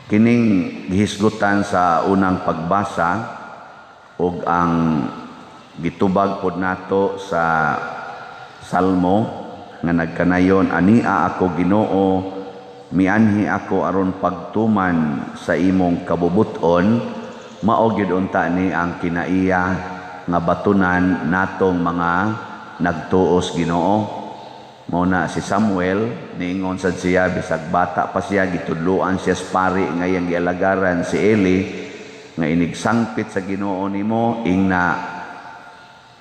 Kining gihisgutan sa unang pagbasa ug ang gitubag pod nato sa Salmo nga nagkanayon, "Ania ako, Ginoo, mianhi ako aron pagtuman sa imong kabubuton," mao gyud unta ni ang kinaiya nga batunan natong mga nagtuos Ginoo. Mao na si Samuel niingon sad siya, bisag bata pa siya, gitudloan siya sa pari nga iyang gialagaran, si Eli, nga inigsangpit sa Ginoo nimo, ingna,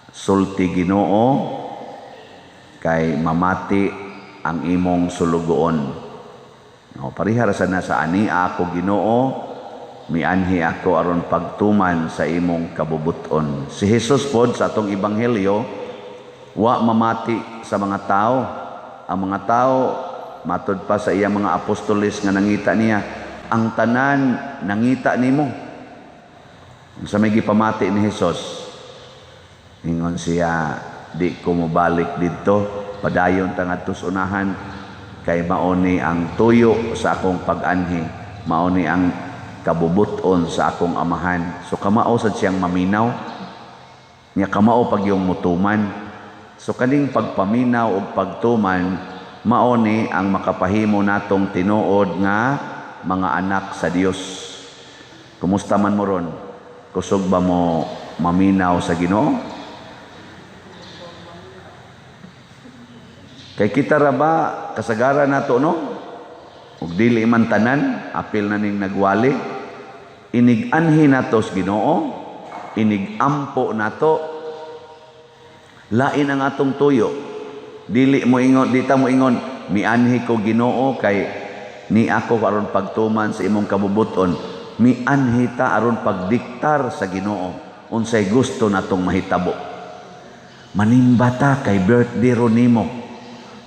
"Sulti, Ginoo, kay mamati ang imong sulugoon." No, pareha ra sa na sa "Ani ako, Ginoo, mianhi ako aron pagtuman sa imong kabubuton." Si Jesus pod sa atong ebanghelyo wa mamati sa mga tao. Ang mga tao, matud pa sa iyang mga apostoles nga nangita niya, "Ang tanan nangita nimo." Sa may gipamati ni Jesus, ingon siya, "Di ko mobalik didto, padayon ta ngadto sa unahan, kay mao ni ang tuyo sa akong pag-anhi, mao ni ang kabubuton sa akong Amahan." So kamao sad siyang maminaw nya, kamao pag yung mutuman. So kaning pagpaminaw ug pagtuman, mao ni ang makapahimo natong tinuod nga mga anak sa Dios. Kumusta man mo ron? Kusog ba mo maminaw sa Ginoo? Kay kita ra ba kasagaran nato, no? Ug dili man tanan, apil na ning nagwali. Inig-anhi nato sa Ginoo, inig-ampo nato, lain ang atong tuyo. Dili mo ingon, di ta mo ingon, "Mianhi ko, Ginoo, kay ni ako aron pagtuman sa imong kabubuton." Mianhi ta aron pagdiktar sa Ginoo unsay gusto natong mahitabo. Manimba ta kay birthday ro nimo.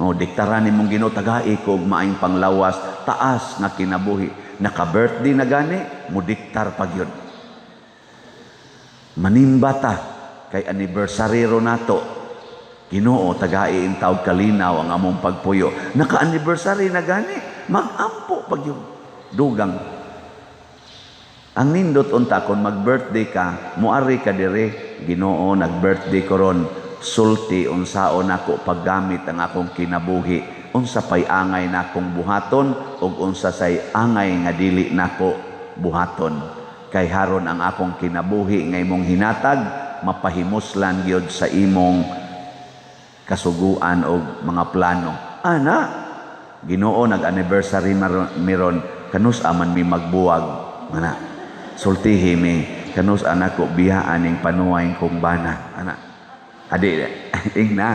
Oh, diktaran nimong Ginoo, tagai ko og maayong panglawas, taas nga kinabuhi. Naka-birthday na gani, mo diktar pa gyud. Manimba ta kay anniversary ro nato. Ginoo, tagai in taog kalinaw ang among pagpuyo. Naka-anniversary na gani, mag-ampo pa gyud. Dugang. Ang nindot unta kon mag-birthday ka, muari ka dire, "Ginoo, nag-birthday ko ron, sulti unsaon nako paggamit ang akong kinabuhi, unsa pay angay nakong buhaton ug unsa say angay nga dili nako buhaton, kay haron ang akong kinabuhi nga imong hinatag mapahimuslan gyud sa imong kasuguan og mga plano." Ana, "Ginoo, nag-anniversary miron, kanus aman mi magbuwag?" Ana, sultihi mi kanus anak ko biyaan ning panuway kong bana. Ana, adi ingna,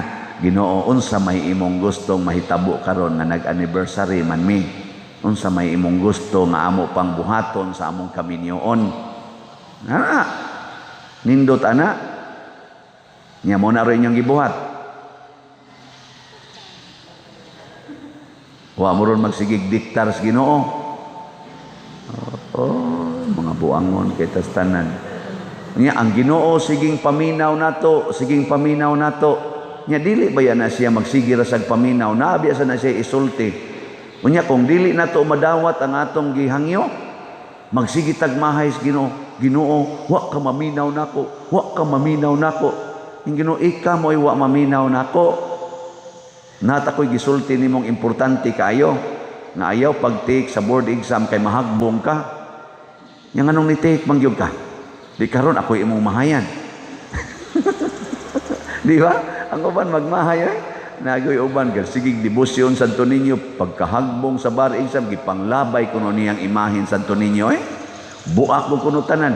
"Ginoo, unsa may imong gustong mahitabo karon nga nag-anniversary man mi? Unsa may imong gusto nga amo pang buhaton sa among kaminyoon?" Ana, nindot ana nya, mo na rin inyong gibuhat. Wa mo ron magsigig diktar sa Ginoo. Oh, mga buangon kay tas tanan. Nya ang Ginoo siging paminaw nato, siging paminaw nato. Nya dili ba yan na siya magsige ra sag paminaw, naabi sa na siya isulti. Unya kung dili nato madawat ang atong gihangyo, magsige tag mahay sa Ginoo. "Ginoo, wa ka maminaw nako, wa ka maminaw nako." Ang Ginoo, "Ika mo'y wa maminaw nako. Nata ko'y gisulti nimong importante kaayo nga ayaw pag-take sa board exam kay mahagbong ka. Nya nganong ni-take man gyud ka? Di karon ako'y imong mahayan." Di ba? Ang uban magmahay eh. Nagoy uban gal sigig debosyon Santo Niño, pagkahagbong sa bar exam gipanglabay kuno niyang imahen Santo Niño eh. Buak mo kuno tanan.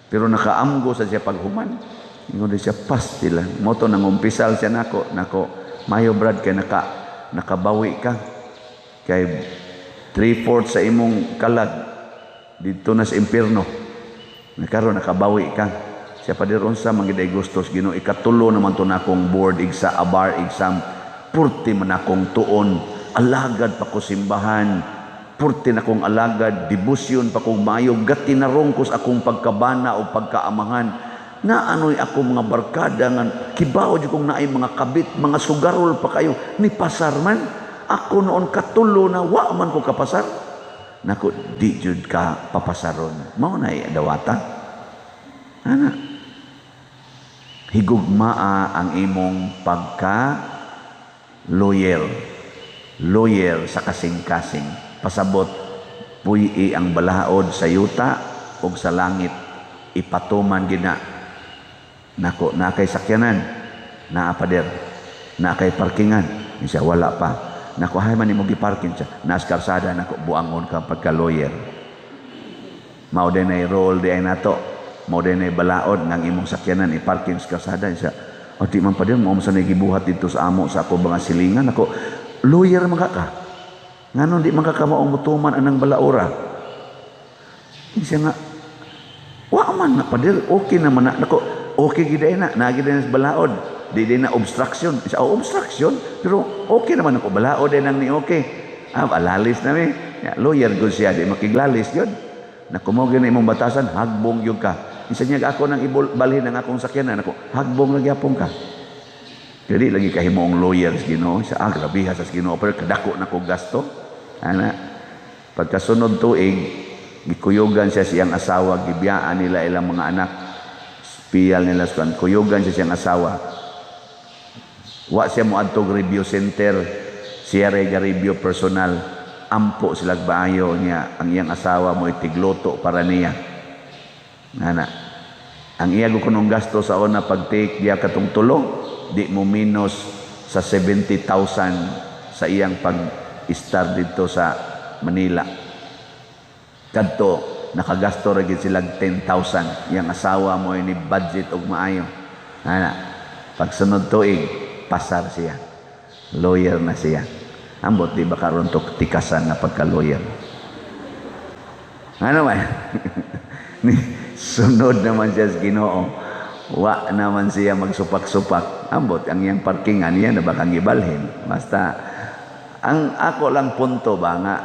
Pero nakaamgo sa siya paghuman. Ingon di siya pastil. Moto nang umpisal siya nako, nako, "Mayo Brad, kay nakabawi ka. Kay 3/4 sa imong kalag didto na sa impierno. Nakaron nakabawi ka." Siya pa unsa man gid ay gustos Ginoo, ikatulo naman to nakong board exam, bar exam. Purti man akong tuon, alagad pa ko simbahan. Purti na kong alagad, debosyon pa kong maayo, gatinarong ko sa akong pagkabana o pagkaamahan. Na ano'y ako mga barkada nga kibaw jud kong naay mga kabit, mga sugarol pa kayo, ni pasar man. Ako noon katulo na wa man ko kapasar. Nako, di jud ka papasaron. Mao na dawata. Ana. Higugmaa ang imong pagka lawyer. Lawyer sa kasing-kasing. Pasabot, puy ang balaod sa yuta ug sa langit. Ipatuman gina. Nako, naa kay sakyanan. Naa, pader. Naa kay parkingan. Siya, wala pa. Nako, hay man nimo giparking siya. Naas karsada, nako, buangon ka pagka lawyer. Mao din ay role di ay nato. Mao din ay balaod ng imong sakyanan i-parking sa karsada siya. O di man, pader, mao sa gibuhat dito sa amo sa ako mga silingan. Nako, lawyer man ka. Ngano di man ka kamaong mutuman anang balaora? Siya nga, wa man na, pader, okay naman na. Nako, okay gid na, naa gid na sa balaod. Di din na obstruction. Isa, oh, obstruction, pero okay naman ako. Balaod din ang ni okay. Ah, alalis na mi. Ya, lawyer gud siya, di makiglalis yun. Naku, mao na imong batasan, hagbong yun ka. Isa niya ako nang ibalhin ang akong sakyanan. Ako, hagbong lagi apong ka. Jadi lagi kahimoong lawyer sa Ginoo. Sa ah, grabe sa Ginoo, pero kadako na ko gasto. Ana, pagkasunod tuig, gikuyugan siya siyang asawa, gibiyaan nila ilang mga anak. Piyal nila sa kuyugan siya siyang asawa. Wa siya mo adtog review center, siya ray review personal. Ampo sila baayo niya, ang iyang asawa mo itigluto para niya. Nana. Ang iya ko kunong gasto sa una pag-take diya katong tulo, di mo minus sa 70,000 sa iyang pag-start dito sa Manila. Kadto nakagasto ra gid sila 10,000. Iyang asawa mo ni budget og maayo. Ana. Pagsunod tuig, pasar siya. Lawyer na siya. Ambot di ba karon to tikasan na pagka-lawyer. Ano man? Sunod naman siya sa Ginoo. Wa naman siya magsupak-supak. Ambot ang iyang parkingan niya na baka gibalhin. Basta ang ako lang punto ba nga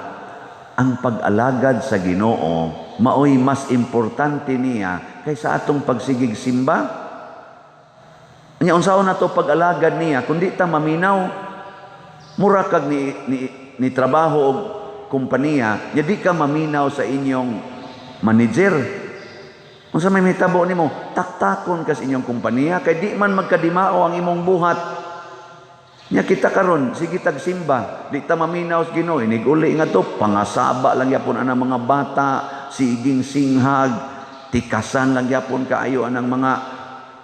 ang pag-alagad sa Ginoo maoy mas importante niya kaysa atong pagsigig simba. Nya unsaon na to pag-alagad niya kundi ta maminaw? Mura kag ni trabaho og kompanya nya di ka maminaw sa inyong manager. Unsa may mitabo nimo? Taktakon ka sa inyong kompanya kay di man magkadimao ang imong buhat. Nya kita karon sige tag simba, di ta maminaw sa Ginoo. Inig uli nga to pangasaba lang yapon anang mga bata, siging singhag, tikasan lang yapon kaayo anang mga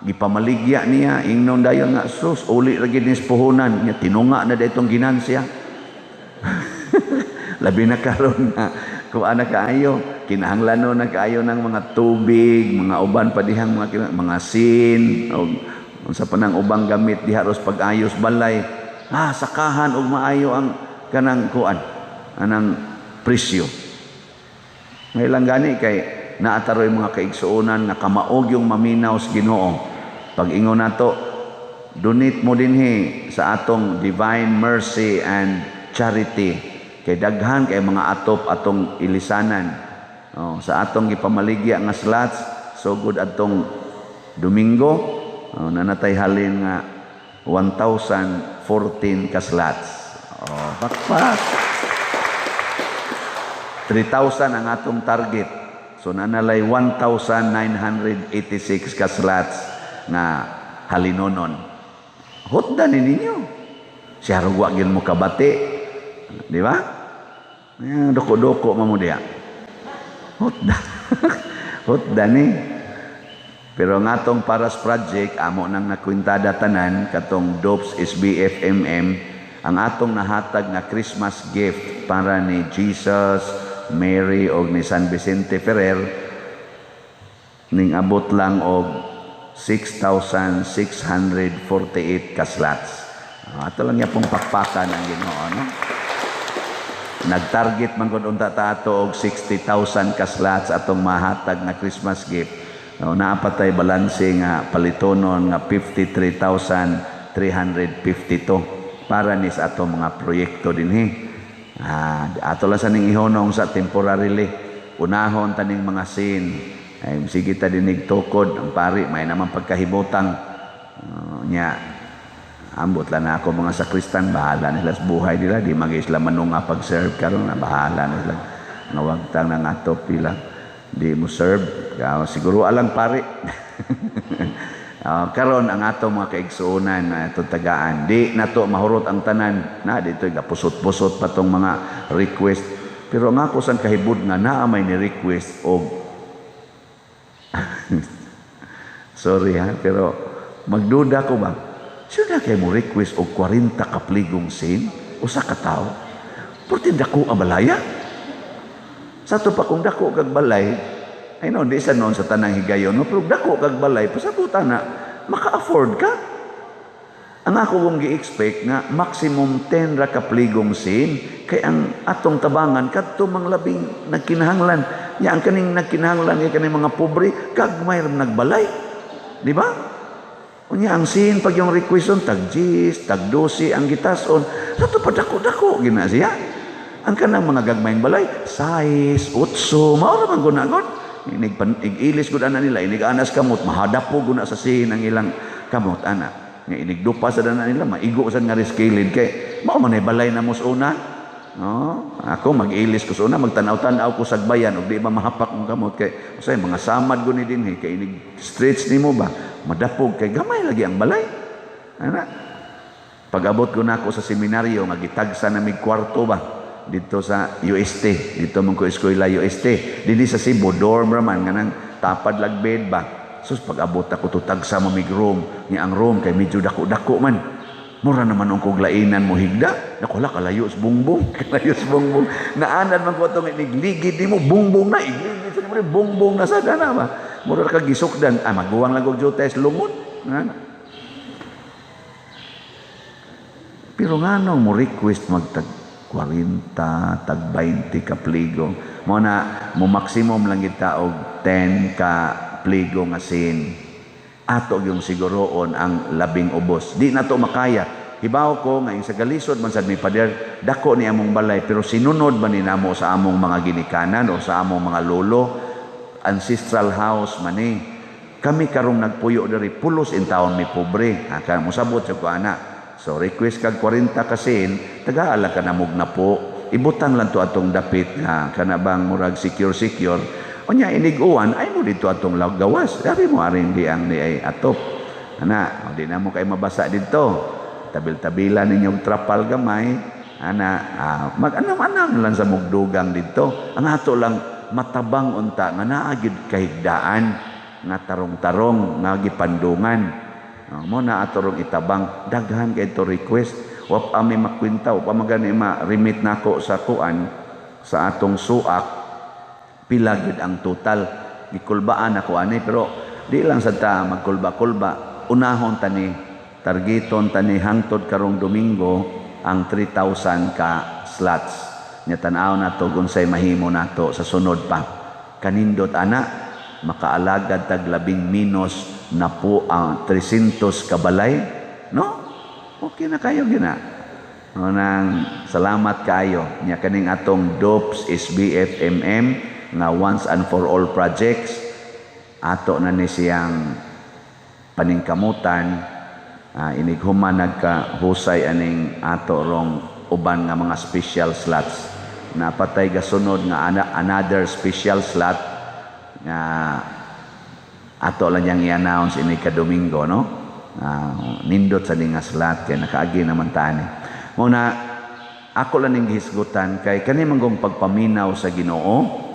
gipamaligya niya. Ingnon dayon nga, sus, uli ra gid ni puhunan nya, tinunga na ditong ginansya. Labi na karon na kuan na kaayo, kinahanglan na kaayo ng mga tubig, mga uban pa dihang mga sin og unsa pa nang ubang gamit diha ros pag-ayos balay. Ah, sakahan og maayo ang kanang kuan anang presyo. May lang gani kay naataroy mga kaigsuonan nga kamaog yung maminaw sa Ginoo. Pag ingon nato, donate mo dinhi sa atong Divine Mercy and Charity kay daghan kay mga atop atong ilisanan. Oh, sa atong gipamaligya nga slots sugod atong Domingo, oh, nanatay halin nga 1,014 ka slots. Oh, pakpak. 3,000 ang atong target. So nanalay 1,986 ka slots nga halinonon. Hutda ni ninyo. Siya wa gyud mo kabati. Di ba? Doko-doko man mo diya. Hutda. Hutda ni. Pero ang atong Paras Project, amo nang nakwintada tanan, katong DOPS SBFMM, ang atong nahatag nga Christmas gift para ni Jesus, Mary og ni San Vicente Ferrer ning abot lang og 6,648 ka slots. Ato lang niya pong pakpakan ang Ginoo, no? Nag-target man gud unta ta ato og 60,000 ka slots atong mahatag na Christmas gift. No, naa pa tay balanse nga palitonon nga 53,352 para ni sa atong mga proyekto dinhi. Ah, ato lang sa ning ihonong sa temporarily. Unahon taning mga sin. Ay, sige ta dinig tukod ang pari may naman pagkahibutang. Nya ambot lang na ako mga sakristan, bahala nila sa buhay nila, di magi sila manunga pag-serve karon, na bahala nila. Nawagtang ng ato pila. Di mo serve. Siguro alang pare. Karon ang ato mga kaigsuonan na itong tagaan. Di nato mahurot ang tanan. Na dito pusot-pusot pa tong mga request. Pero ang ako sang kahibud nga naa may ni request og sorry ha, pero magduda ko ba? Sino na kayo mo request og 40 ka pligong sin? Usa ka tawo? Porti dako ang balaya? Sa ato pa kung dako kag balay, ay no, di sa noon sa tanang higayon, no, pero dako kag balay, pasabutan na, maka-afford ka. Ang ako kong gi-expect nga maximum 10 ra ka pligong sin, kay ang atong tabangan kadto mang labing nagkinahanglan. Ya ang kaning nagkinahanglan kay kaning mga pobre, gagmay ra nagbalay. Di ba? Unya ang sin pag yung requeston tag 10, tag 12 ang gitason, sato pa dako-dako gina siya. Ang kanang mga gagmayng balay, 6, 8, mao ra man gud na gud. Inig igilis gud ana nila, inig anas kamot, mahadapo gud na sa sin ang ilang kamot ana. Nga inig dupa sa dana nila, maigo sad nga riskilid kay mao man ay balay na mo sa una. No? Ako mag-ilis ko sa una, magtanaw-tanaw ko sagbayan ug di ba mahapak ang kamot kay usay mga samad gud ni dinhi kay inig stretch nimo ba, madapog kay gamay lagi ang balay. Ana. Pag-abot ko nako sa seminaryo nga gitagsa na mig kwarto ba dito sa UST, dito man ko eskwela UST, dinhi sa Cebu dorm ra man nga nang tapad lag bed ba. Sus pag-abot ako to tagsa mo mig room, ni ang room kay medyo dako-dako man. Mura naman ang kuglainan mo higda. Naku, hala, kalayo sa bungbong. Kalayo sa bungbong. Naanan man ko itong inigligid ni mo, bungbong na. Igligid sa mo, bungbong na sa dana ba. Mura ka gisukdan. Ah, maguwang lang og jutes, lungon. Nga. Pero nga nung mo request magtag 40, tag 20 ka pligo. Mo na, mo maximum lang kita og 10 ka pligo nga sin. Ato yung siguroon ang labing ubos. Di na to makaya. Hibaw ko nga sa galisod man sad mi pader, dako ni among balay pero sinunod man ni namo sa among mga ginikanan o sa among mga lolo, ancestral house man ni. Kami karong nagpuyo diri pulos in taon mi pobre. Ha, ka mosabot sa ko ana. So request kag 40 kasin, tagaala ka namog na po. Ibutang lang to atong dapit nga kana bang murag secure secure. Unya inig-uwan ay mo dito atong gawas. Sabi mo arin di ang ni ay atop. Ana, o di na mo kay mabasa dito. Tabil-tabila ninyong trapal gamay. Ana, mag-anam-anam lang sa mugdugang dito. Ang ato lang matabang unta nga naa gyud kahigdaan nga tarong-tarong nga gipandungan. Mo na ato rong itabang daghan kay ito request. Wa pa mi makwinta, wa pa magani ma-remit nako sa kuan sa atong suak. Pila gyud ang total gikulbaan ako ani pero di lang sa ta magkulba-kulba, unahon tani targeton tani hangtod karong Domingo ang 3,000 ka slots. Nya tan-aw nato unsay mahimo nato sa sunod pa. Kanindot ana makaalagad tag labing minus na po ang 300 ka balay, no? Okay na kayo gina. Unang salamat kaayo nya kaning atong DOPS SBFMM nga once and for all projects ato na ni siyang paningkamutan, inighuman nagkahusay aning ato rong uban nga mga special slots. Napatay gasunod nga another special slot nga ato lang niyang i-announce ini ka Domingo, no? Nindot sa nga slot kay nakaagi naman tani. Muna ako lang ning gihisgutan kay kani manggong pagpaminaw sa Ginoo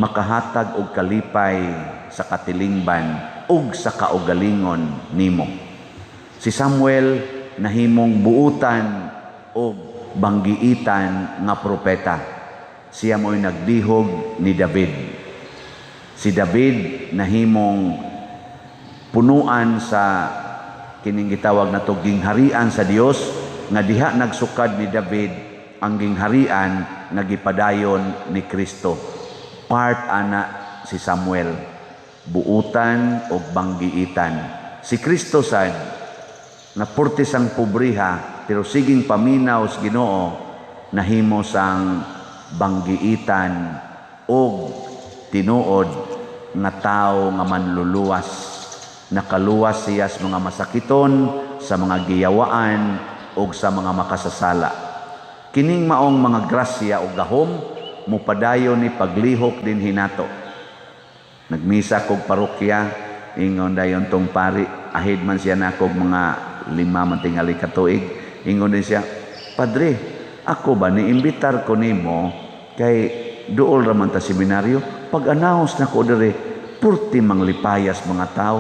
makahatag og kalipay sa katilingban ug sa kaugalingon nimo. Si Samuel nahimong buutan og banggiitan nga propeta. Siya mo'y nagdihog ni David. Si David nahimong punuan sa kining gitawag nato gingharian sa Dios nga diha nagsukad ni David ang gingharian nga gipadayon ni Kristo. Part ana si Samuel, buutan o banggiitan. Si Kristo sad na purti sang pobriha pero siging paminaw sa Ginoo nahimo sang banggiitan og tinuod nga tawo nga manluluwas. Nakaluwas siya sa mga masakiton, sa mga giyawaan ug sa mga makasasala. Kining maong mga grasya o gahom mupadayon ni paglihok din hinato. Nagmisa kog parokya, ingon dayon tong pari, ahid man siya nako mga 5 man tingali ka tuig, ingon din siya, "Padre, ako ba niimbitar ko nimo kay duol ra man ta seminaryo, pag-announce nako diri, purti manglipayas mga tao.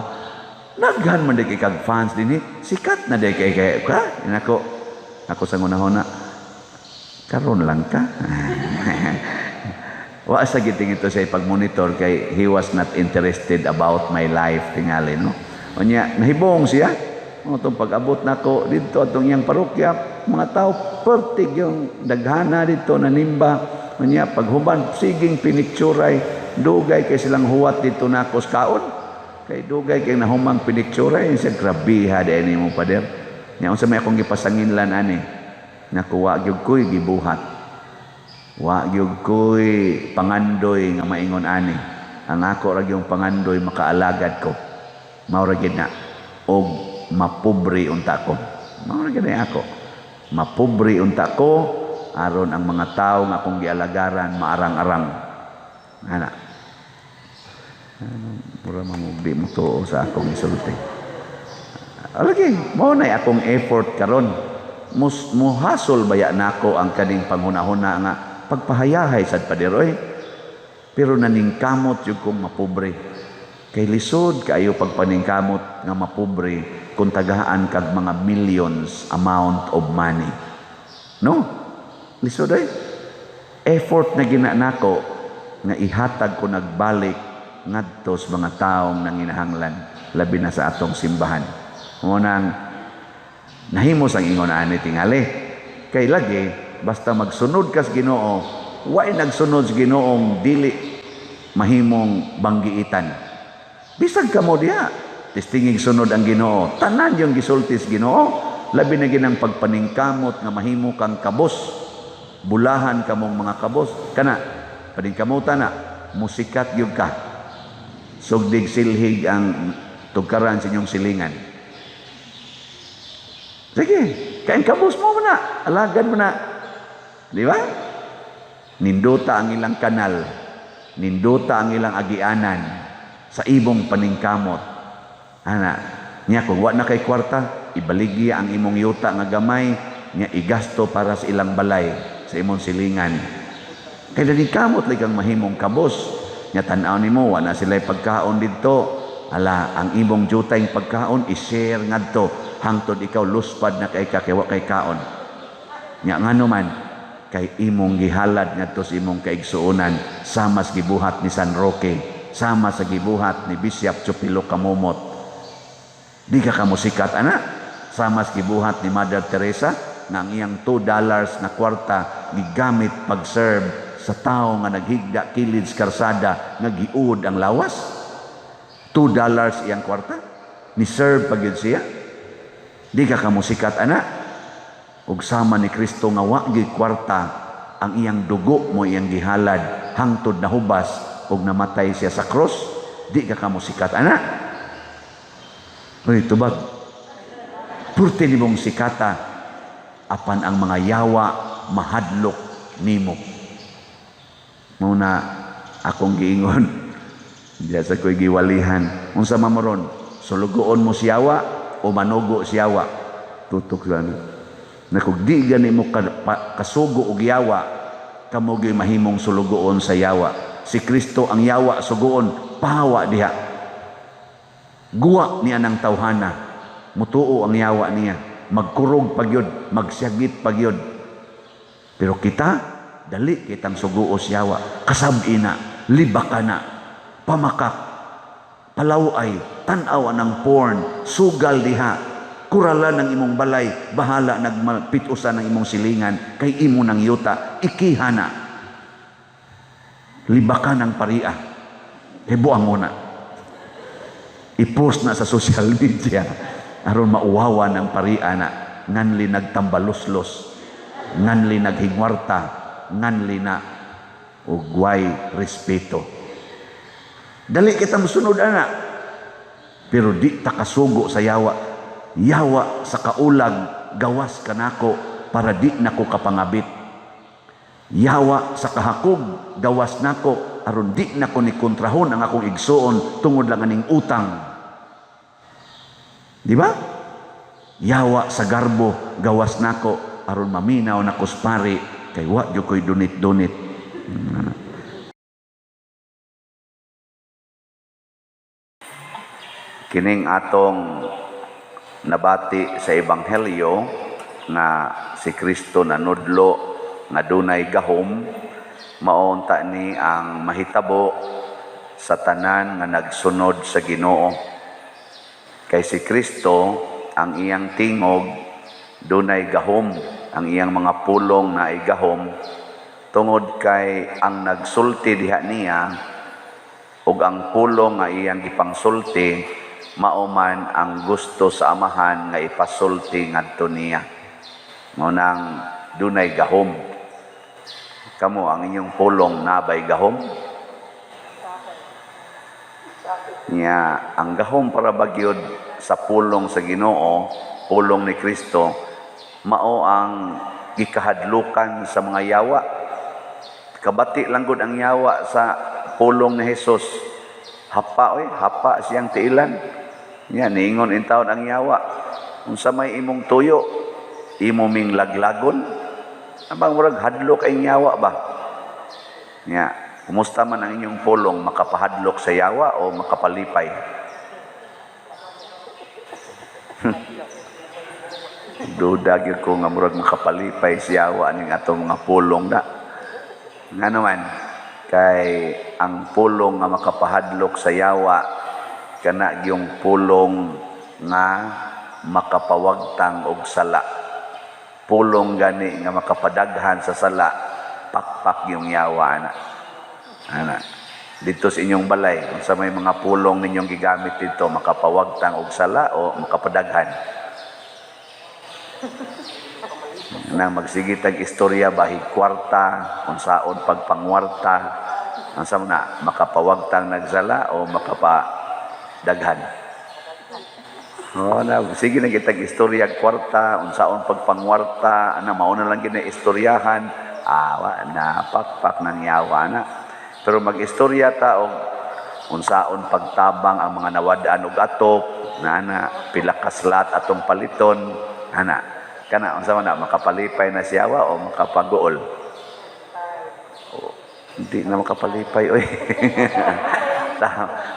Naghan man di kay kag fans dinhi, sikat na di kay kay ka." Nako, ako sa ngunahona, karon lang ka. Wa sa giting ito sa pag-monitor kay he was not interested about my life tingali, no. Unya nahibong siya. Mo tong pag-abot nako didto atong iyang parokya, mga tao pertig yung daghana didto nanimba. Unya paghuman siging pinicturay, dugay kay silang huwat didto nako sa kaon. Kay dugay kay nahumang pinicturay siya, grabiha di nimo, pader. Nya unsa may akong gipasanginlan ani? Naku, wa gyud ko'y gibuhat. Wa gyud ko'y pangandoy nga maingon ani. Ang ako ra gyud pangandoy, makaalagad ko. Mao ra gyud na og mapobre unta ko. Mao ra gyud na ako. Mapobre unta ko aron ang mga tawo nga akong gialagaran maarang-arang. Ana. Ano, mura man di mo tuo sa akong isulti. Lagi, mao na akong effort karon. Mus muhasol baya nako ang kaning panghunahuna nga pagpahayahay sad, pader, oy. Pero naningkamot jud kong mapobre. Kay lisod kaayo pagpaningkamot nga mapobre kung tagaan kag mga millions amount of money. No? Lisod ay. Effort na gina nako nga ihatag ko nagbalik ngadto sa mga taong nanginahanglan, labi na sa atong simbahan. Mo nang nahimo sang ingon ani tingali. Kay lagi basta magsunod ka sa Ginoo, way nagsunod sa Ginoong dili mahimong banggiitan. Bisag kamo diha, testingig sunod ang Ginoo. Tanan yung gisulti sa Ginoo, labi na ginang pagpaningkamot nga mahimo kang kabos. Bulahan kamong mga kabos. Kana, paningkamutan na, musikat gyud ka. Sugdig silhig ang tugkaran sa inyong silingan. Sige, kain kabos mo na, alagad mo na. Di ba? Nindota ang ilang kanal, nindota ang ilang agianan sa imong paningkamot. Ana, niya kung wa na kay kwarta, ibaligya ang imong yuta nga gamay, niya igasto para sa ilang balay, sa imong silingan. Kay naningkamot lagi kang mahimong kabos. Nya tan-aw nimo wa na sila'y pagkaon didto. Ala, ang imong jutayng pagkaon i-share ngadto hangtod ikaw luspad na kay ka kay wa kay kaon. Nya ngano man kay imong gihalad ngadto sa imong kaigsuonan, sama sa gibuhat ni San Roque, sama sa gibuhat ni Bishop Chupilo Camomot. Di ka kamusikat ana, sama sa gibuhat ni Mother Teresa nga ang iyang $2 na kwarta gigamit pag-serve sa tao nga naghigda kilid sa karsada nga giud ang lawas. $2 iyang kwarta ni serve pag yun siya. Di ka kamusikat ana. Ug sama ni Kristo nga wa gyud kwarta, ang iyang dugo mo iyang gihalad hangtod nahubas ug namatay siya sa cross. Di ka kamusikat ana. Uy, tubag. Purti nimong sikata apan ang mga yawa mahadlok nimo. Muna akong giingon diya sa ko'y giwalihan. Unsa man mo ron, sulugoon mo siyawa o manugo siyawa? Tutok lang. Na kung di gani mo kasugo og yawa, kamo gyud mahimong sulugoon sa yawa. Si Kristo ang yawa sugoon, pahawa diha. Guwa niya ng tawhana, mutuo ang yawa niya, magkurog pagyod, magsyagit pagyod. Pero kita, dali kitang suguo sa yawa, kasab-ina, libaka na, pamakak, palaway, tan-aw ng porn, sugal diha, kurala ng imong balay, bahala nagpitusan ng imong silingan, kay imo ng yuta, ikihana. Libaka ng paria, hibuang mo na. I-post na sa social media, aron mauwawan ang paria na, nganli nagtambaluslos, nganli naghingwarta, nganli na ugway respeto. Dali kita musunod ana, pero di ta kasugo sa yawa. Yawa sa kaulag gawas kanako para di nako kapangabit. Yawa sa kahakog, gawas nako aron di nako ni kontrahon ang akong igsuon tungod lang aning utang. Di ba? Yawa sa garbo, gawas nako aron maminaw nako sa pari kay wa gyud ko'y dunit-dunit. Kining atong nabati sa Ebanghelyo nga si Kristo nanudlo nga dunay gahom, maunta ni ang mahitabo sa tanan nga nagsunod sa Ginoo. Kay si Kristo, ang iyang tingog dunay gahom, ang iyang mga pulong naay gahom, tungod kay ang nagsulti diha niya ug ang pulong nga iyang gipangsulti mao man ang gusto sa Amahan nga ipasulti ngadto niya. Mao nang dunay gahom. Kamo, ang inyong pulong nabay gahom? Nya ang gahom para bagyod sa pulong sa Ginoo, pulong ni Kristo, mao ang gikahadlukan sa mga yawa. Kabati lang gud ang yawa sa pulong ni Jesus. Hapa oy, hapa siyang tiilan. Nya niingon intawon ang yawa, unsa may imong tuyo, imo ming laglagon? Abang murag hadlok ang yawa ba? Nya, kumusta man ang inyong pulong, makapahadlok sa yawa o makapalipay? Duda gyud ko nga murag makapalipay sa yawa ning atong mga pulong da. Nga naman, kay ang pulong nga makapahadlok sa yawa kana gyung pulong nga makapawagtang og sala. Pulong gani nga makapadaghan sa sala, pakpak yung yawa ana. Ana. Dito sa inyong balay, kung sa may mga pulong ninyong gigamit dito, makapawagtang og sala o makapadaghan? Nang magsigitag istorya bahig kwarta, unsaon pagpangwarta, ang sa na makapawagtang nagsala o makapadaghan? Oh, na sige na kitag istorya kwarta, unsaon pagpangwarta, ana mao na lang gid na istoryahan, awa na pakpak nang yawa na. Pero mag-istorya ta og unsaon pagtabang ang mga nawad-an og atop, na ana pila ka slat atong paliton, ana kana unsa man na makapalipay na siyawa o makapaguol? Oh, hindi na makapalipay oy.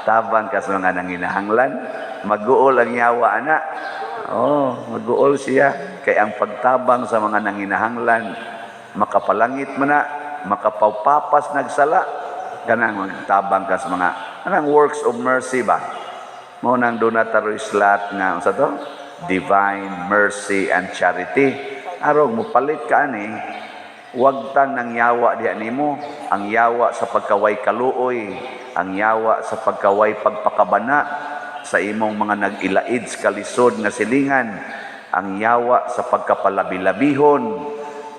Tabang ka sa mga nanginahanglan, maguol ang yawa ana. Oh, maguol siya kay ang pagtabang sa mga nanginahanglan makapalangit man na, makapapapas nagsala. Kanang magtabang ka sa mga anang works of mercy ba? Mao nang doon taroy slat nga unsa to? Divine mercy and charity. Arog mopalit ka ani, wagtang nang yawa diha nimo, ang yawa sa pagkaway kaluoy, ang yawa sa pagkaway pagpakabana sa imong mga nag-ilaid sa kalisod nga silingan, ang yawa sa pagkapalabi-labihon,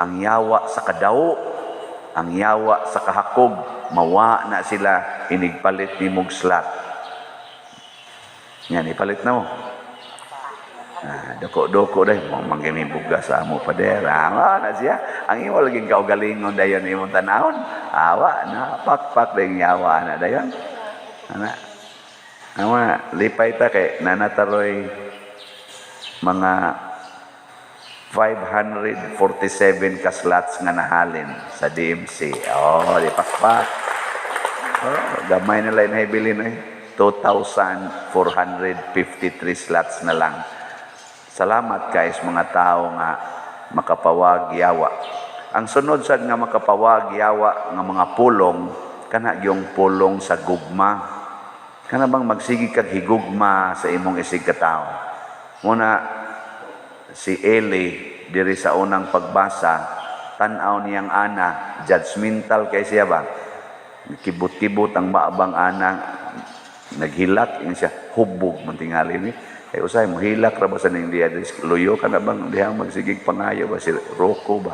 ang yawa sa kadawo, ang yawa sa kahakog, mawa na sila inigpalit nimog slat. Yan, ipalit na mo. Ah, doko-doko dahil mo manggimi bugas sa amo pader. Awa na siya. Ang imo laging kaugalingon dayon imong tanawon. Awa na pakpak dayong yawa na dayon. Ana. Awa, lipay ta kay nanataroy mga 547 ka slots nga nahalin sa DMC. Oh, di pakpak. Oh, gamay na lang nahibilin eh. 2,453 slots na lang. Salamat guys mga tao nga makapawag yawa. Ang sunod sad nga makapawag yawa nga mga pulong kana yung pulong sa gugma. Kana bang magsige kag higugma sa imong isig katao. Muna si Eli diri sa unang pagbasa, tan-aw niyang ana, judgmental kay siya ba? Kibot-kibot ang maabang ana, naghilak ini siya, hubog man tingali ni. Kay usay mohilak ra ba sa ning diya luyo ka na bang diha magsigig pangayo ba si Rocco ba?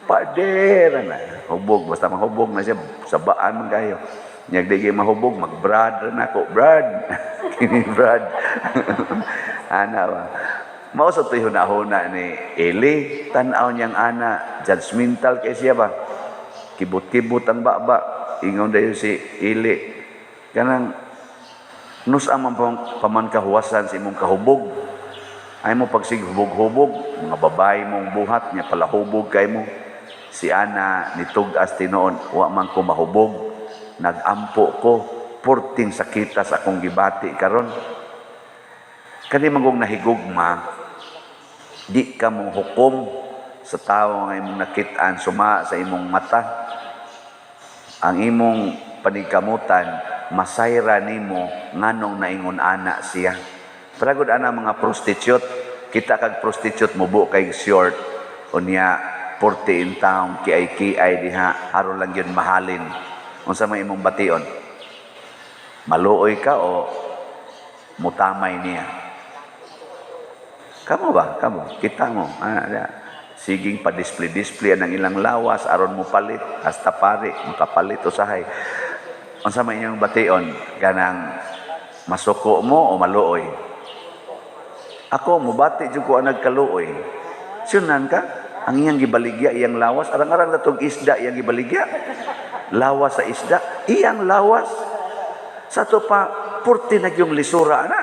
Pader na hubog, basta mahubog na siya sabaan man kayo. Nyag di mahubog magbrad ra nako, brad. Kini brad. Ana ba? Mao sa to'y hunahuna ni Eli, tan-aw niyang ana, judgmental kay siya ba? Kibot-kibot ang baba, ingon dayon si Eli. Kanang nus ang paman kahuwasan sa imong kahubog. Ay mo pagsighubog-hubog, mga babae mong buhat niya palahubog kay mo. Si Ana nitug-as tinuon, wa man ko mahubog, nagampo ko, purting sakita sa akong gibati karon. Kani mangong nahigugma, di ka mo hukom sa tawo nga imong nakit-an suma sa imong mata. Ang imong panigkamutan, masayra nimo nganong naingon ana siya. Paragod ana mga prostitute, kita kag prostitute mubo kay short, unya 40 in town, kiay-kiay diha, aron lang yun mahalin. Unsa may imong bation? Maluoy ka o mutamay niya? Kamo ba? Kamo? Kita mo. Ah, da. Siging pa-display-display ang ilang lawas aron mo palit hasta pare makapalit usahay. Unsa may inyong bation? Ganang masuko mo o maluoy? Ako mubati jud ko ang nagkaluoy. Sunan ka? Ang iyang gibaligya iyang lawas, arang-arang natong isda iyang gibaligya. Lawas sa isda, iyang lawas. Sa to pa purti na yung lisura ana.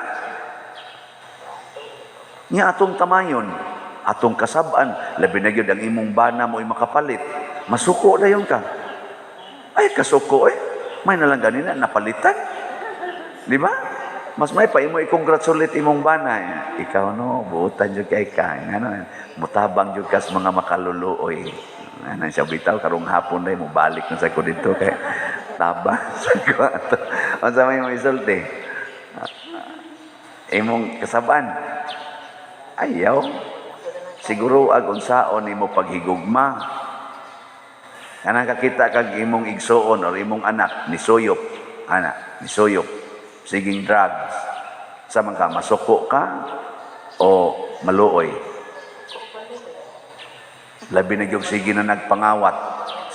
Nya atong tamayon, atong kasab-an, labi na gyud ang imong bana mo ay makapalit. Masuko dayon ka. Ay kasuko eh. May nalang ganina napalitan. Di ba? Mas may pa imo i-congratulate imong bana. Ikaw no, buotan jud kay ka. Ano, mutabang jud ka sa mga makaluluoy. Ano siya bitaw karong hapon day mo balik na sa ko dito kay taba sa ko ato. Unsa may mo isulti? Imong kasab-an. Ayaw. Siguro ag unsaon nimo paghigugma. Kanang kakita kag imong igsuon or imong anak nisuyop, ana, nisuyop, siging drugs. Sa man ka masuko ka o maluoy? Labi na gyud sige na nagpangawat,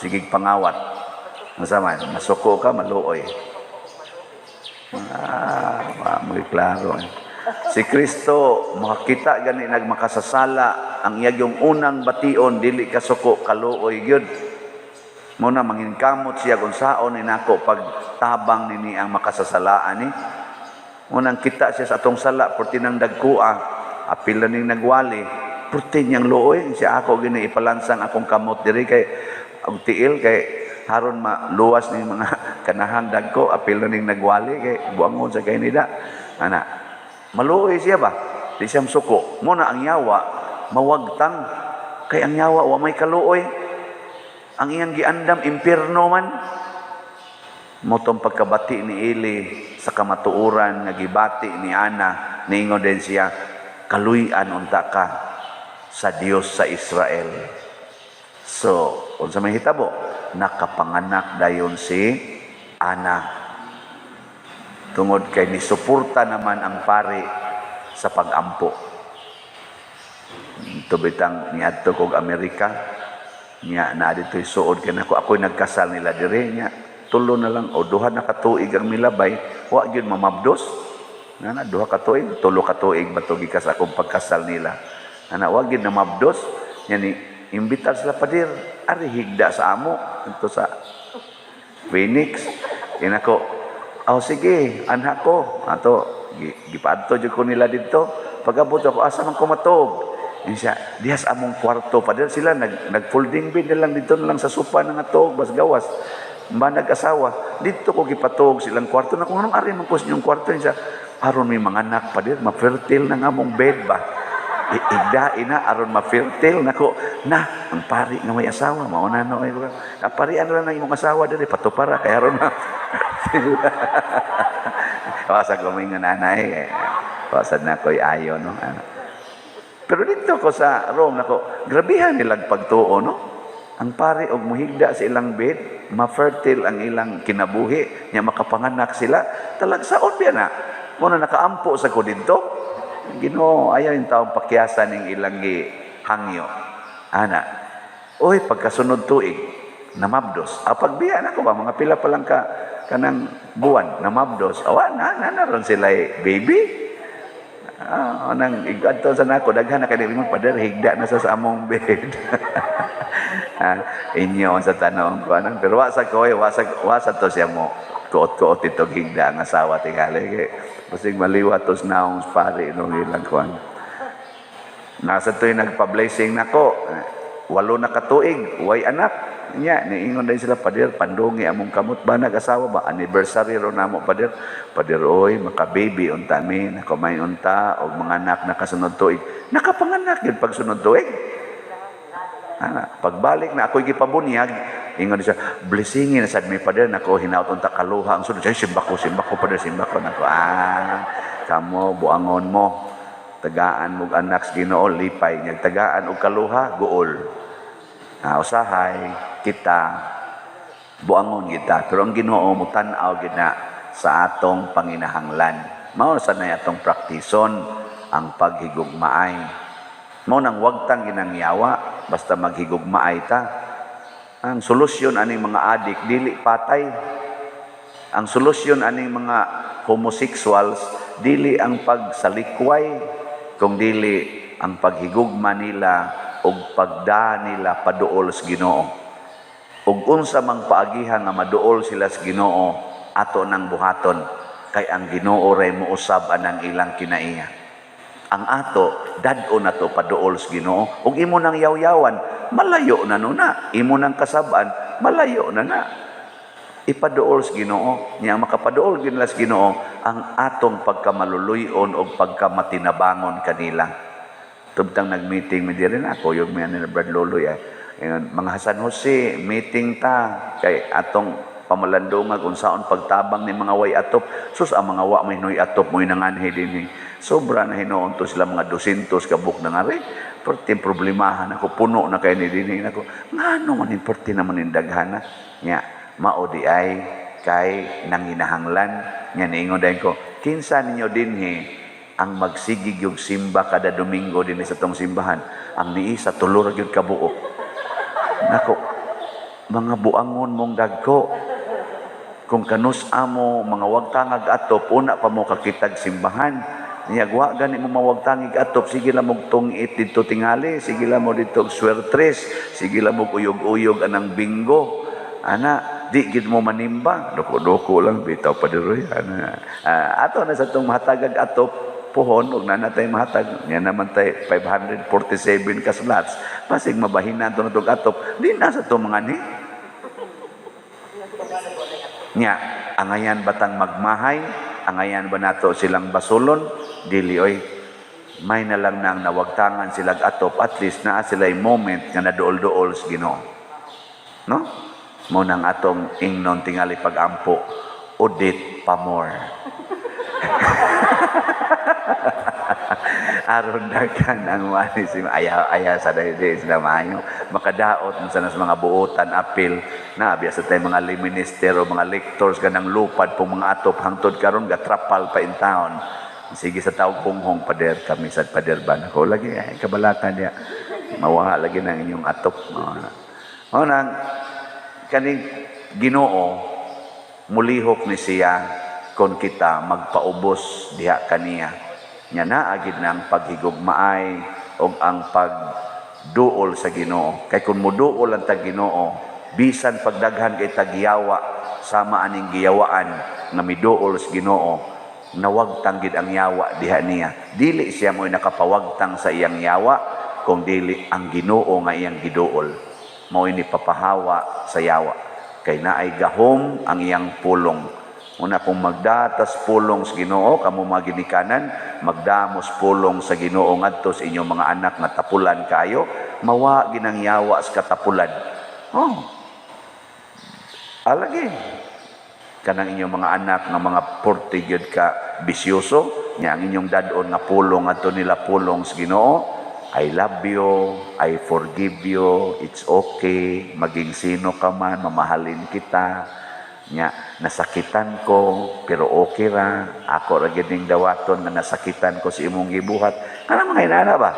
sigig pangawat. Unsa man, masuko ka, maluoy? Ah, muy klaro eh. Si Kristo makakita gani nagmakasasala, ang iya yung unang bation dili ka suko, kaluoy gyud. Mo na mangin kamot siya kung saon ni nako pagtabang nini ang makasasalaan ni. Unang kita siya sa atong sala, purti nang dagkua, apil na ning nagwali, purti niyang luoy. Siya ako gini ipalansang akong kamot diri kay og tiil kay haron maluwas ni mga kanahang dagko, apil na ning nagwali kay buangon sa kay nida. Ana, maluoy siya ba? Di siya suko. Mo na ang yawa mawagtang kay ang yawa wa may kaluoy. Ang iyang giandam impierno man. Motong pagkabati ni Eli sa kamatuoran nga gibati ni Ana, niingon din siya, kaluy-an unta ka sa Dios sa Israel. So, unsa may hitabo? Nakapanganak dayon si Ana. Tungod kay nisuporta naman ang pari sa pagampo. Tubitang niadto kog Amerika, nya na dito'y suod kay nako, ako'y nagkasal nila dire nya tulo na lang o 2 na ka tuig ang milabay, wa gyud mamabdos na na 2 ka tuig, 3 ka tuig ba to gikas akong pagkasal nila ana, wa gyud namabdos nya. Ni imbitar sila, "Padir, ari higda sa amo dito sa Phoenix." Inako, "Oh sige, anha ko ato." Gipaadto jud ko nila didto. Pag-abot ako, "Asa man ko matog?" Yun siya, "Diha sa among kwarto." Padir sila, nag folding bed na lang dito na lang sa sopa na nga tuog, bas gawas. Ba nag-asawa, dito ko gipatuog silang kwarto. Na kung anong ari man ko sa inyong kwarto. Yun siya, "Aron may mga anak, padir, ma-fertile na nga among bed ba. Igda ina, aron ma-fertile." Nako, na, ang pari nga may asawa, mauna no. Ay, parian na lang imong asawa diri, patupara, kaya aron ma Wasa ko may nga nanay, eh. Wasad na ko'y ayo, no? Ano. Pero dito ko sa Rome, nako, grabihan nilang pagtuo, no? Ang pare og muhigda sa ilang bed, ma-fertile ang ilang kinabuhi, nya makapanganak sila, talagsaon biya na. Muna nakaampo sa ko didto. Ginoo, ayaw yung taong pakyasan ning ilang gihangyo. Ana, oy, pagkasunod tuig, namabdos. Ah, pagbiya na ko ba, mga pila pa lang ka, kanang buwan, namabdos. Awa, na, na, na, ron sila eh, baby. Ah, nang igadto sa nako, daghan na kay mo, "Pader, higda na sa among bed." Ah, inyo sa tanong ko anang, pero wa sa ko, wa sa to siya mo kuot-kuot ito higda ang asawa tingali kay basig maliwat tos naong pari nung ilang kuan. Nasa to'y nagpa-blessing nako, 8 na katuig, way anak. Nya, niingon din sila, "Pader, pandungi among kamot ba, nag-asawa ba? Anniversary ro namo, pader. Pader, oy, maka-baby unta mi, nakumay unta, og mga anak na kasunod tuig." Nakapanganak yun pagsunod tuig. Ana, pagbalik na ako'y gipabunyag, ingon siya, "Blessingin na sad mi, pader, nako, hinaut unta kaluha ang sunod." "Ay, simba ko, pader, simba ko." Nako, ah, kamo, buangon mo. Tagaan mo anak sa Ginoo, lipay niya. Tagaan og kaluha, guol. Ah, usahay, kita, buangon kita. Pero ang Ginoo mo tan-aw gid na sa atong panginahanglan. Mao sa na atong praktison ang paghigugmaay. Mao nang wagtang ginangyawa, basta maghigugmaay ta. Ang solusyon aning mga adik dili patay. Ang solusyon aning mga homosexuals dili ang pagsalikway, kung dili ang paghigugma nila ug pagda nila paduol sa Ginoo. Ug unsa mang paagihan nga maduol sila sa Ginoo, ato nang buhaton, kay ang Ginoo ray mousab anang ilang kinaiya. Ang ato, dad-o na to paduol sa Ginoo ug imo nang yaw-yawan, malayo na no na. Imo nang kasab-an, malayo na na. Ipaduol sa Ginoo niya, makapaduol gid nila sa Ginoo ang atong pagkamaluluy-on og pagkamatinabangon kanila. Tubtang nag-meeting mi diri na ako yung mga ni Brad Loloy ay ingon, "Mga San Jose, meeting ta kay atong pamalandungag unsaon pagtabang ni mga way atop." Sus, ang mga wa may noy atop mo'y nanganhi dinhi. Sobra na hinuon to sila, mga 200 ka buok na ngari. Perti problemahan ako, puno na kay ni dinhi nako. Ngano man perti naman ning daghana nya? Mao di ay kay nanginahanglan nya. Niingon dayon ko, "Kinsa ninyo dinhi ang magsigig yung simba kada Domingo dinhi sa tong simbahan?" Ang niisa, 3 ra gyud ka buok. Nako, mga buangon mong dagko. Kung kanus amo mga wagtangag atop, una pa mo kakitag simbahan. Niya, wa gani mo mawagtangig atop, sige lang mong tungit dito tingali, sige lang mo dito swertres, sige lang mo uyog-uyog anang bingo. Ana, di gid mo manimba. Doko-doko lang bitaw pa diroy. Ana, ato na sa tong mahatagag atop puhon ug na natay mahatag nya naman tay 547 ka slots, basig mabahinan to na tog atop di na sa tong mga ni nya. Angayan batang magmahay? Angayan ba nato silang basulon? Dili oy. May na lang nang nawagtangan silag atop, at least naa sila moment nga naduol-duol sa Ginoo, no? Mo nang atong ingnon tingali pagampo, "Udit pa more," aron daghan ang wani si ayaw ayaw sa dahil sila maayo makadaot mo sa mga buotan apil na biya sa tayo mga lay minister o mga lectors kanang lupad pong mga atop, hangtod karon gatrapal pa in town. Sige sa tawag hunghong, "Pader, kami sad, pader ba?" Nako, lagi ay kabalaka niya, mawaha lagi ng inyong atop. Mao nang kaning Ginoo mulihok ni siya kon kita magpaubos diha kaniya. Nya naa gid nang paghigugmaay og ang pagduol sa Ginoo, kay kun moduol ang tag Ginoo, bisan pagdaghan kay tagyawa sama aning giyawaan nga miduol sa Ginoo, nawagtang gid ang yawa diha niya. Dili siya mo'y nakapawagtang sa iyang yawa, kung dili ang Ginoo nga iyang giduol mo'y ni papahawa sa yawa, kay naay gahom ang iyang pulong. Una, kung magdatas pulong sa Ginoo, kamo mga ginikanan, magdamos pulong sa Ginoo ngadto sa inyong mga anak nga tapulan kayo, mawa ginang yawa sa katapulan. Oh. Alagi. Kanang inyong mga anak nga mga porte gyud ka bisyoso, nya ang inyong dad-on nga pulong ngadto nila pulong sa Ginoo, "I love you, I forgive you, it's okay, maging sino ka man, mamahalin kita." Nya, nasakitan ko, pero okay ra, ako ra gyud ning dawaton nga nasakitan ko sa imong gibuhat. Kana mga inana ba?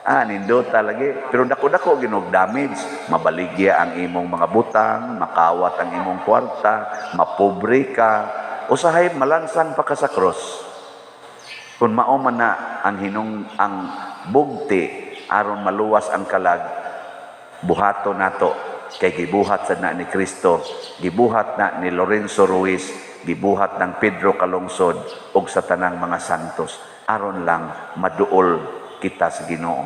Ah, nindota lagi. Pero dako-dako ginog damage. Mabaligya ang imong mga butang, makawat ang imong kwarta, mapobre ka, usahay malansang pa ka sa cross. Kung mao man na ang hinung ang bugti aron maluwas ang kalag, buhato nato kay gibuhat sa na ni Kristo, gibuhat na ni Lorenzo Ruiz, gibuhat ng Pedro Calungsod ug sa tanang mga santos aron lang maduol kita sa Ginoo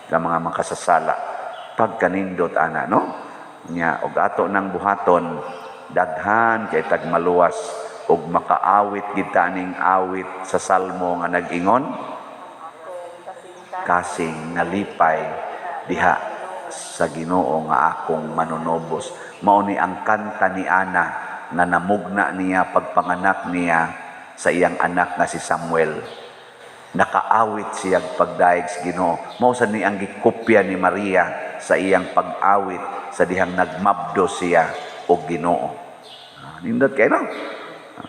nga mga makasasala. Pagkanindot ana, no? Nya og ato nang buhaton, daghan kay tag maluwas ug makaawit gid ta ning awit sa Salmo nga nag-ingon, "Kasing nalipay diha sa Ginoo nga akong manunobos." Mao ni ang kanta ni Ana nga namugna niya pagpanganak niya sa iyang anak nga si Samuel. Nakaawit siya pagdayeg sa Ginoo. Mao sad ni ang gikopya ni Maria sa iyang pag-awit sa dihang nagmabdo siya og Ginoo. Ah, nindot kay, no?